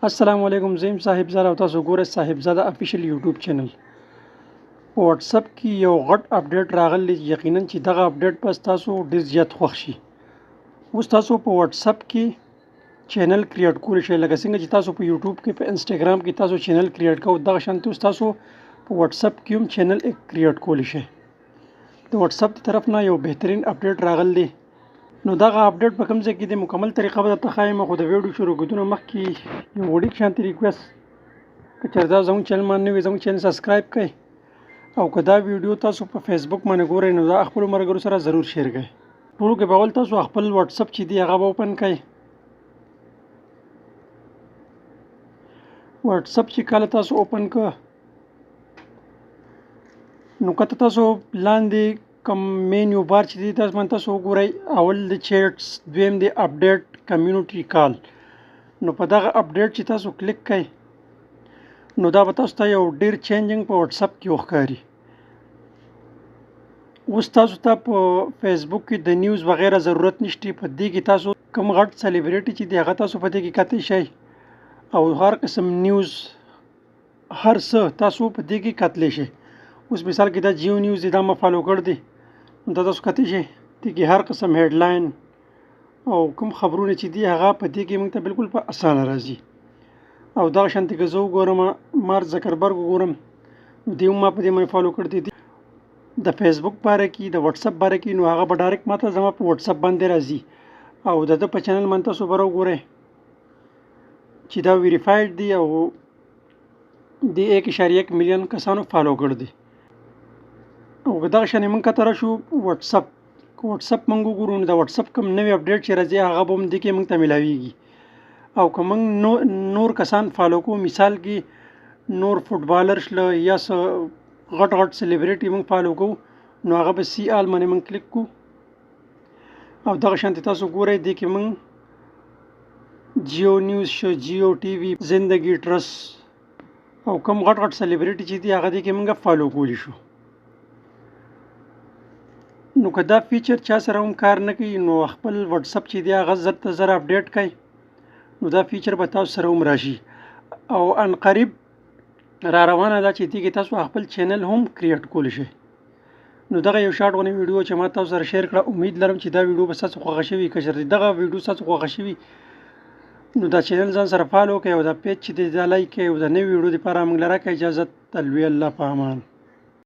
السلام علیکم، زه یم صاحبزاده او تاسو ګورئ صاحبزاده افیشل یوټیوب چینل. په واتساپ کې یو غټ اپډیټ راغلی، یقینا چې دغه اپډیټ به تاسو ډیر زیات خوښ شي. اوس تاسو په واتساپ کې چینل کریټ کولی شئ، لکه څنګه چې تاسو په یوټیوب کې، په انسټاګرام کې تاسو چینل کریټ کوئ، دغه شان اوس تاسو په واتساپ کې هم چینل کریټ کولی شئ. د واتساپ د طرف نه یو بهترین اپډیټ راغلی دی. نو دغه اپډیټ په کوم ځای کې دی، مکمل طریقه به درته ښایم، خو د ویډیو شروع کېدو نه مخکې یو وړوکی شانتې ریکویسټ، که چېرې دا زموږ چینل باندې نوی، زموږ چینل سبسکرایب کړئ، او که دا ویډیو تاسو په فیسبوک باندې ګورئ نو دا خپلو ملګرو سره ضرور شیر کړئ. ټولو کې به اول تاسو خپل واتساپ چې دی هغه به اوپن کړئ. واتساپ چې کله تاسو اوپن کړئ نو که تاسو لاندې کوم مینیو بار چې دی تاسو باندې تاسو وګورئ، اول د چیټس، دویم دی اپډیټ، کمیونټي کال. نو په دغه اپډیټ چې تاسو کلیک کړئ نو دا به تاسو ته یو ډیر چینجینګ په واتساپ کې وښکاري. اوس تاسو ته په فیسبوک کې د نیوز وغیره ضرورت نشته. په دې کې تاسو کوم غټ سلیبریټي چې دی هغه تاسو په دې کې کتی شئ، او هر قسم نیوز هر څه تاسو په دې کې کتلی شئ. اوس مثال کې دا جیو نیوز دی، دا ما فالو کړ دی، نو دا تاسو کتی شئ. دې کې هر قسم هیډلاین او کوم خبرونه چې دي هغه په دې کې موږ ته بالکل په اسانه راځي. او دغه شانتې که زه وګورم مارک زکربرګ وګورم، نو دی هم ما په دې باندې فالو کړ دی. د فیسبوک باره کې، د واتساپ باره کې، نو هغه به ډایرکټ ما ته زما په واتساپ باندې راځي. او د ده په چینل باندې تاسو به وګورئ چې دا ویریفایډ دی او د 1.1 میلیون کسانو فالو کړ دی. او که دغه شان موږ کته راشو واتساپ، که واتساپ موږ وګورو نو د واتساپ کوم نوی اپډیټ چې راځي هغه به هم دې کې موږ ته میلاویږي. او که موږ نور کسان فالو کوو، مثال کې نور فوټبالر شله یا څه غټ غټ سلیبریټي موږ فالو کوو، نو هغه به سی آل باندې موږ کلیک کوو. او دغه شانتې تاسو ګورئ دې کې موږ جیو نیوز شو، جیو ټي وي، زندګي ټرس او کوم غټ غټ سلیبریټي چې دي هغه دې کې موږ فالو کولی شو. نو که دا فیچر چا سره هم کار نه کوي نو خپل واتساپ چې دی هغه زر تر زره اپډیټ کړئ، نو دا فیچر به تاسو سره هم راشي. او ان قریب را روانه ده چې دې کې تاسو خپل چینل هم کریټ کولی شئ. نو دغه یو شارټ غونې ویډیو چې ما تاسو سره شیر کړه، امید لرم چې دا ویډیو به ستاسو خوښه شوي. که چېرې دغه ویډیو ستاسو خوښه شوي نو دا چینل ځان سره فالو کړئ او دا پیج چې دی دا لایک کړئ، او د نوې ویډیو دپاره موږ له راکړئ اجازت. لوی الله په امان.